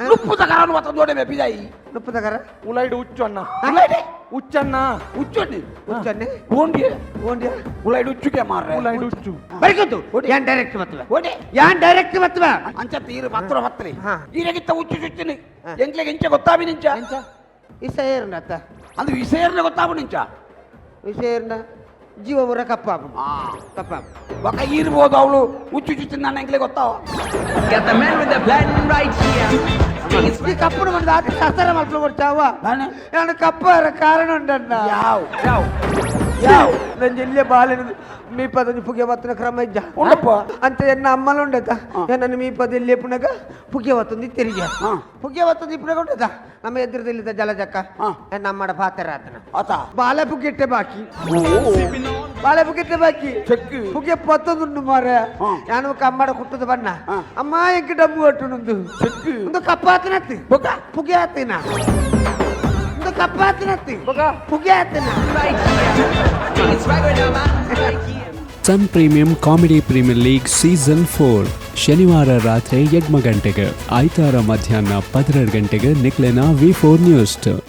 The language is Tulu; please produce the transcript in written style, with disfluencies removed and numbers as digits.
ನುಪ್ಪುದ ಕರನು ಮತ್ತ ದೋಡೆ ಪಿದಾಯಿ. ನುಪ್ಪುದ ಕರ. ಉಲೈಡ್ ಉಚ್ಚು ಅಣ್ಣ. ಉಲೈಡೆ ಉಚ್ಚಣ್ಣ. ಉಚ್ಚುಂಡಿ. ಉಚ್ಚನ್ನೆ. ಓಂಡಿ. ಓಂಡಿಯ. ಉಲೈಡ್ ಉಚ್ಚುಗೆ ಮಾರ್ರೆ. ಉಲೈಡ್ ಉಚ್ಚು. ಬರಿಕಂತು ಯಾನ್ ಡೈರೆಕ್ಟ್ ಬತ್ತುವೆ. ಓಡೆ. ಯಾನ್ ಡೈರೆಕ್ಟ್ ಬತ್ತುವೆ. ಅಂಚ ತೀರು ಪತ್ರ ಪತ್ರಿ. ಹಾ. ಈರೆಗಿತ್ತ ಉಚ್ಚು ಚುಚ್ಚಿನಿ. ಹಾ. ಎಂಕ್ಲೆಗೆ ಇಂಚ ಗೊತ್ತಾಬಿ ನಿಂಚ. ಎಂಚ ಇಸ ಏರ್ನ ಅತ್ತ. ಅದು ವಿಷಯರ್ನ ಗೊತ್ತಾಬು ನಿಂಚ. ವಿಷ ಏರ್ನ ಜೀವ ಪೂರ ಕಪ್ಪಾಪು. ಆ. ಕಪ್ಪಾಪು. ಬೊಕ ಈರ್ಬೋದು ಅವಳು ಉಚ್ಚು ಚುಚ್ಚಿನ ನನ್ನ ಎಂಕ್ಲೆ ಗೊತ್ತಾವ. Got the man with the plan right here. ಈ ಕಪ್ಪುನು ಬಂದು ಆತ ಸಸರ ಮಲ್ಪಲು ಕೊಡ್ತಾವ. ದಾನೆ? ನಾನು ಕಪ್ಪಾರ ಕಾರಣ ಉಂಟಣ್ಣ. ಯಾವ್ ಯಾವ್? ಯಾವ್ ನಂಜಿ ಇಲ್ಲೇ ಬಾಲಿನ ಮೀಪದೊಂಜಿ ಪುಗೆ ಬತ್ತಿನ ಕ್ರಮ ಇಜ್ಜ. ಉಂಡಪ್ಪ. ಅಂತ ಎನ್ನ ಅಮ್ಮಲು ಉಂಡತ. ಹಾ. ಎನ್ನನ್ನು ಮೀಪದ ಇಲ್ಲಿ ಪುನಗ ಪುಗೆ ಬತ್ತೊಂದು ತಿರುಗಿ. ಹಾ. ಪುಗೆ ಬತ್ತೊಂದು ಇಪ್ಪುನಗ ಉಂಡತ ನಮ್ಮ ಎದುರುದಲ್ಲಿದ್ದ ಜಲಜಕ್ಕ. ಹಾ. ಎನ್ನ ಅಮ್ಮಡ ಪಾತೆರ ಆತನ. ಆತ. ಬಾಲೆ ಪುಗೆಟ್ಟೆ ಬಾಕಿ, ಬಾಳೆ ಪುಗೆಟ್ಟೆ ಬಾಕಿ. ಚೆಕ್. ಪುಗೆ ಪತ್ತೊಂದುಂಡು ಮಾರೆ. ಹಾ. ಯಾನು ಕಮ್ಮಡ ಕುಟ್ಟದ ಬಣ್ಣ. ಹಾ. ಅಮ್ಮ ಎಂಕ್ ಡಬ್ಬು ಕಟ್ಟುನುಂದು. ಚೆಕ್. ಒಂದು ಕಪ್ಪಾತನತ್ತಿ. ಬೊಕ? ಪುಗೆ ಆತಿನ ಒಂದು ಕಪ್ಪಾತನತ್ತಿ. ಬೊಕ? ಪುಗೆ ಆತಿನ. Right here. Bringing swagger to man right here. Sun premium comedy premier league season 4 ಶನಿವಾರ ರಾತ್ರಿ 8 ಗಂಟೆಗೆ, ಐತಾರ ಮಧ್ಯಾಹ್ನ 12 ಗಂಟೆಗೆ ನಿಕ್ಲೆನ ವಿ ಫೋರ್ ನ್ಯೂಸ್.